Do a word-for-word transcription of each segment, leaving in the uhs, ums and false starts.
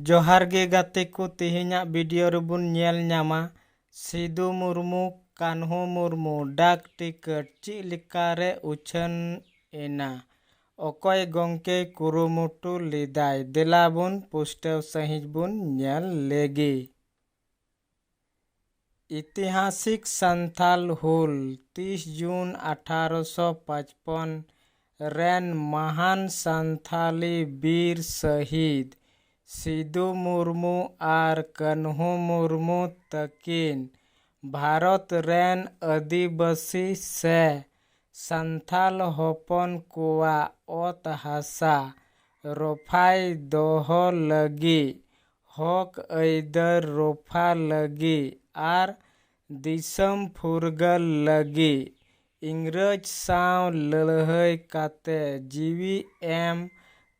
ᱡᱚᱦᱟᱨ ᱜᱮ ᱜᱟᱛᱮ ᱠᱚ, ᱛᱮᱦᱮᱧᱟᱜ ᱵᱷᱤᱰᱤᱭᱳ ᱨᱮᱵᱚᱱ ᱧᱮᱞ ᱧᱟᱢᱟ ᱥᱤᱫᱩ ᱢᱩᱨᱢᱩ, ᱠᱟᱹᱱᱦᱩ ᱢᱩᱨᱢᱩ ᱰᱟᱠ ᱴᱤᱠᱤᱴ ᱪᱮᱫ ᱞᱮᱠᱟᱨᱮ ᱩᱪᱷᱟᱹᱱ ᱮᱱᱟ, ᱚᱠᱚᱭ ᱜᱚᱢᱠᱮ ᱠᱩᱨᱩᱢᱩᱴᱩ ᱞᱮᱫᱟᱭ᱾ ᱫᱮᱞᱟ ᱵᱚᱱ ᱯᱩᱥᱴᱟᱹᱣ ᱥᱟᱺᱦᱤᱡ ᱵᱚᱱ ᱧᱮᱞ ᱞᱮᱜᱮ᱾ ᱤᱛᱤᱦᱟᱥᱤᱠ ᱥᱟᱱᱛᱷᱟᱞ ᱦᱩᱞ, ᱛᱤᱥ ᱡᱩᱱ ᱟᱴᱷᱟᱨᱚᱥᱚ ᱯᱟᱸᱪᱯᱚᱱ ᱨᱮᱱ ᱢᱟᱦᱟᱱ ᱥᱟᱱᱛᱷᱟᱞᱤ ᱵᱤᱨ ᱥᱟᱹᱦᱤᱫ ᱥᱤᱫᱩ ᱢᱩᱨᱢᱩ ᱟᱨ ᱠᱟᱹᱱᱦᱩ ᱢᱩᱨᱢᱩ ᱛᱟᱹᱠᱤᱱ ᱵᱷᱟᱨᱚᱛ ᱨᱮᱱ ᱟᱹᱫᱤᱵᱟᱹᱥᱤ ᱥᱮ ᱥᱟᱱᱛᱷᱟᱞ ᱦᱚᱯᱚᱱ ᱠᱚᱣᱟᱜ ᱚᱛ ᱦᱟᱥᱟ ᱨᱚᱯᱷᱟᱭ ᱫᱚᱦᱚ ᱞᱟᱹᱜᱤᱫ, ᱦᱚᱠ ᱟᱹᱭᱫᱟᱹᱨ ᱨᱚᱯᱷᱟ ᱞᱟᱹᱜᱤᱫ ᱟᱨ ᱫᱤᱥᱚᱢ ᱯᱷᱩᱨᱜᱟᱹᱞ ᱞᱟᱹᱜᱤᱫ ᱤᱝᱨᱮᱡᱽ ᱥᱟᱶ ᱞᱟᱹᱲᱦᱟᱹᱭ ᱠᱟᱛᱮ ᱡᱤᱣᱤ ᱮᱢ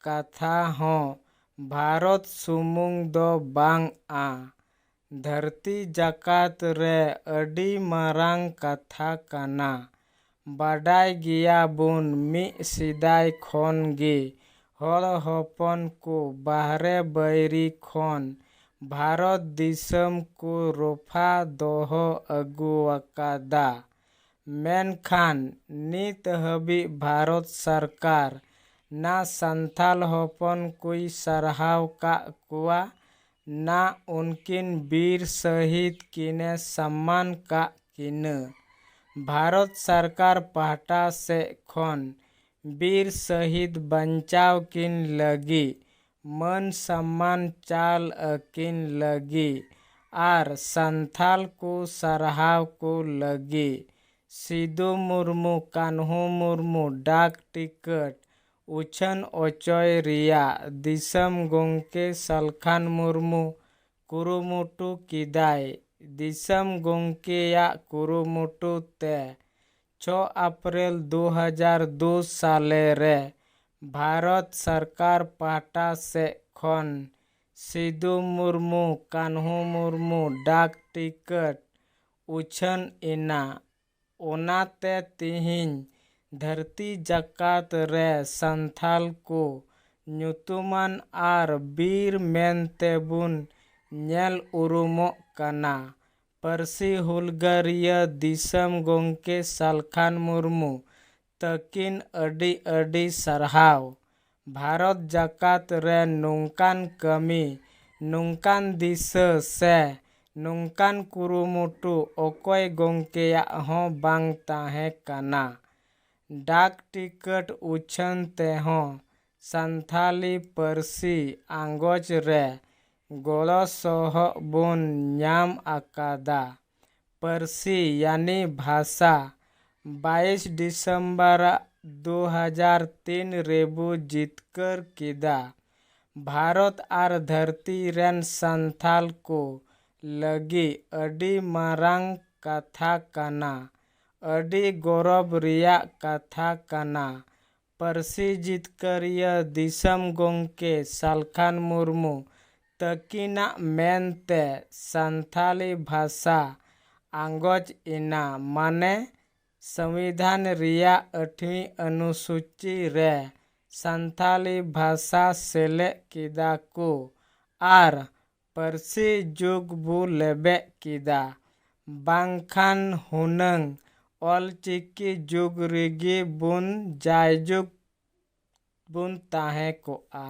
ᱠᱟᱛᱷᱟ ᱦᱚᱸ ᱵᱷᱟᱨᱚᱛ ᱥᱩᱢᱩᱝ ᱫᱚ ᱵᱟᱝᱼᱟ, ᱫᱷᱟᱹᱨᱛᱤ ᱡᱟᱠᱟᱛ ᱨᱮ ᱟᱹᱰᱤ ᱢᱟᱨᱟᱝ ᱠᱟᱛᱷᱟ ᱠᱟᱱᱟ᱾ ᱵᱟᱰᱟᱭ ᱜᱮᱭᱟ ᱵᱚᱱ ᱢᱤᱫ ᱥᱮᱫᱟᱭ ᱠᱷᱚᱱ ᱜᱮ ᱦᱚᱲ ᱦᱚᱯᱚᱱ ᱠᱚ ᱵᱟᱦᱨᱮ ᱵᱟᱹᱭᱨᱤ ᱠᱷᱚᱱ ᱵᱷᱟᱨᱚᱛ ᱫᱤᱥᱚᱢ ᱠᱚ ᱨᱚᱯᱷᱟ ᱫᱚᱦᱚ ᱟᱹᱜᱩ ᱟᱠᱟᱫᱟ᱾ ᱢᱮᱱᱠᱷᱟᱱ ᱱᱤᱛ ᱦᱟᱹᱵᱤᱡ ᱵᱷᱟᱨᱚᱛ ᱥᱚᱨᱠᱟᱨ ᱱᱟ ᱥᱟᱱᱛᱷᱟᱞ ᱦᱚᱯᱚᱱ ᱠᱚᱭ ᱥᱟᱨᱦᱟᱣ ᱠᱟᱜ ᱠᱚᱣᱟ, ᱱᱟ ᱩᱱᱠᱤᱱ ᱵᱤᱨ ᱥᱟᱹᱦᱤᱫ ᱠᱤᱱᱮ ᱥᱚᱢᱢᱟᱱ ᱠᱟᱜ ᱠᱤᱱᱟᱹ᱾ ᱵᱷᱟᱨᱚᱛ ᱥᱚᱨᱠᱟᱨ ᱯᱟᱦᱴᱟ ᱥᱮᱫ ᱠᱷᱚᱱ ᱵᱤᱨ ᱥᱟᱹᱦᱤᱫ ᱵᱟᱧᱪᱟᱣ ᱠᱤᱱ ᱞᱟᱹᱜᱤᱫ ᱢᱟᱹᱱ ᱥᱚᱢᱢᱟᱱ ᱪᱟᱞ ᱟᱹᱠᱤᱱ ᱞᱟᱹᱜᱤᱫ ᱟᱨ ᱥᱟᱱᱛᱷᱟᱞ ᱠᱚ ᱥᱟᱨᱦᱟᱣ ᱠᱚ ᱞᱟᱹᱜᱤᱫ ᱥᱤᱫᱩ ᱢᱩᱨᱢᱩ, ᱠᱟᱹᱱᱦᱩ ᱢᱩᱨᱢᱩ ᱰᱟᱠ ᱴᱤᱠᱤᱴ ᱩᱪᱷᱟᱹᱱ ᱚᱪᱚᱭ ᱨᱮᱭᱟᱜ ᱫᱤᱥᱚᱢ ᱜᱚᱢᱠᱮ ᱥᱟᱞᱠᱷᱟᱱ ᱢᱩᱨᱢᱩ ᱠᱩᱨᱩᱢᱩᱴᱩ ᱠᱮᱫᱟᱭ᱾ ᱫᱤᱥᱚᱢ ᱜᱚᱢᱠᱮᱭᱟᱜ ᱠᱩᱨᱩᱢᱩᱴᱩ ᱛᱮ ᱪᱷᱚ ᱟᱯᱨᱤᱞ ᱫᱩ ᱦᱟᱡᱟᱨ ᱫᱩ ᱥᱟᱞᱮ ᱨᱮ ᱵᱷᱟᱨᱚᱛ ᱥᱚᱨᱠᱟᱨ ᱯᱟᱦᱴᱟ ᱥᱮᱫ ᱠᱷᱚᱱ ᱥᱤᱫᱩ ᱢᱩᱨᱢᱩ, ᱠᱟᱹᱱᱦᱩ ᱢᱩᱨᱢᱩ ᱰᱟᱠ ᱴᱤᱠᱤᱴ ᱩᱪᱷᱟᱹᱱ ᱮᱱᱟ᱾ ᱚᱱᱟᱛᱮ ᱛᱤᱦᱤᱧ ᱫᱷᱟᱹᱨᱛᱤ ᱡᱟᱠᱟᱛ ᱨᱮ ᱥᱟᱱᱛᱷᱟᱞ ᱠᱚ ᱧᱩᱛᱩᱢᱟᱱ ᱟᱨ ᱵᱤᱨ ᱢᱮᱱᱛᱮ ᱵᱚᱱ ᱧᱮᱞ ᱩᱨᱩᱢᱚᱜ ᱠᱟᱱᱟ᱾ ᱯᱟᱹᱨᱥᱤ ᱦᱩᱞᱜᱟᱹᱨᱤᱭᱟᱹ ᱫᱤᱥᱚᱢ ᱜᱚᱢᱠᱮ ᱥᱟᱞᱠᱷᱟᱱ ᱢᱩᱨᱢᱩ ᱛᱟᱹᱠᱤᱱ ᱟᱹᱰᱤ ᱟᱹᱰᱤ ᱥᱟᱨᱦᱟᱣ᱾ ᱵᱷᱟᱨᱚᱛ ᱡᱟᱠᱟᱛ ᱨᱮ ᱱᱚᱝᱠᱟᱱ ᱠᱟᱹᱢᱤ, ᱱᱚᱝᱠᱟᱱ ᱫᱤᱥᱟᱹ ᱥᱮ ᱱᱚᱝᱠᱟᱱ ᱠᱩᱨᱩᱢᱩᱴᱩ ᱚᱠᱚᱭ ᱜᱚᱢᱠᱮᱭᱟᱜ ᱦᱚᱸ ᱵᱟᱝ ᱛᱟᱦᱮᱸ ᱠᱟᱱᱟ᱾ ᱰᱟᱠ ᱴᱤᱠᱤᱴ ᱩᱪᱷᱟᱹᱱ ᱛᱮᱦᱚᱸ ᱥᱟᱱᱛᱷᱟᱞᱤ ᱯᱟᱹᱨᱥᱤ ᱟᱸᱜᱚᱪ ᱨᱮ ᱜᱚᱲᱚ ᱥᱚᱦᱚᱫ ᱵᱚᱱ ᱧᱟᱢ ᱟᱠᱟᱫᱟ᱾ ᱯᱟᱹᱨᱥᱤ ᱭᱟᱱᱤ ᱵᱷᱟᱥᱟ ᱵᱟᱭᱤᱥ ᱰᱤᱥᱮᱢᱵᱚᱨ ᱫᱩ ᱦᱟᱡᱟᱨ ᱛᱤᱱ ᱨᱮᱵᱚ ᱡᱤᱛᱠᱟᱹᱨ ᱠᱮᱫᱟ᱾ ᱵᱷᱟᱨᱚᱛ ᱟᱨ ᱫᱷᱟᱹᱨᱛᱤ ᱨᱮᱱ ᱥᱟᱱᱛᱷᱟᱞ ᱠᱚ ᱞᱟᱹᱜᱤᱫ ᱟᱹᱰᱤ ᱢᱟᱨᱟᱝ ᱠᱟᱛᱷᱟ ᱠᱟᱱᱟ, ᱟᱹᱰᱤ ᱜᱚᱨᱚᱵᱽ ᱨᱮᱭᱟᱜ ᱠᱟᱛᱷᱟ ᱠᱟᱱᱟ᱾ ᱯᱟᱹᱨᱥᱤ ᱡᱤᱛᱠᱟᱹᱨᱤᱭᱟᱹ ᱫᱤᱥᱚᱢ ᱜᱚᱢᱠᱮ ᱥᱟᱞᱠᱷᱟᱱ ᱢᱩᱨᱢᱩ ᱛᱟᱹᱠᱤᱱᱟᱜ ᱢᱮᱱᱛᱮ ᱥᱟᱱᱛᱷᱟᱞᱤ ᱵᱷᱟᱥᱟ ᱟᱸᱜᱚᱪ ᱮᱱᱟ, ᱢᱟᱱᱮ ᱥᱚᱝᱵᱤᱫᱷᱟᱱ ᱨᱮᱭᱟᱜ ᱟᱴᱷᱣᱤ ᱚᱱᱩᱥᱩᱪᱤ ᱨᱮ ᱥᱟᱱᱛᱷᱟᱞᱤ ᱵᱷᱟᱥᱟ ᱥᱮᱞᱮᱫ ᱠᱮᱫᱟ ᱠᱚ ᱟᱨ ᱯᱟᱹᱨᱥᱤ ᱡᱩᱜᱽ ᱵᱚ ᱞᱮᱵᱮᱫ ᱠᱮᱫᱟ, ᱵᱟᱝᱠᱷᱟᱱ ᱦᱩᱱᱟᱹᱝ ᱚᱞᱪᱤᱠᱤ ᱡᱩᱜᱽ ᱨᱮᱜᱮ ᱵᱚᱱ ᱡᱟᱭᱡᱩᱜᱽ ᱵᱚᱱ ᱛᱟᱦᱮᱸ ᱠᱚᱜᱼᱟ᱾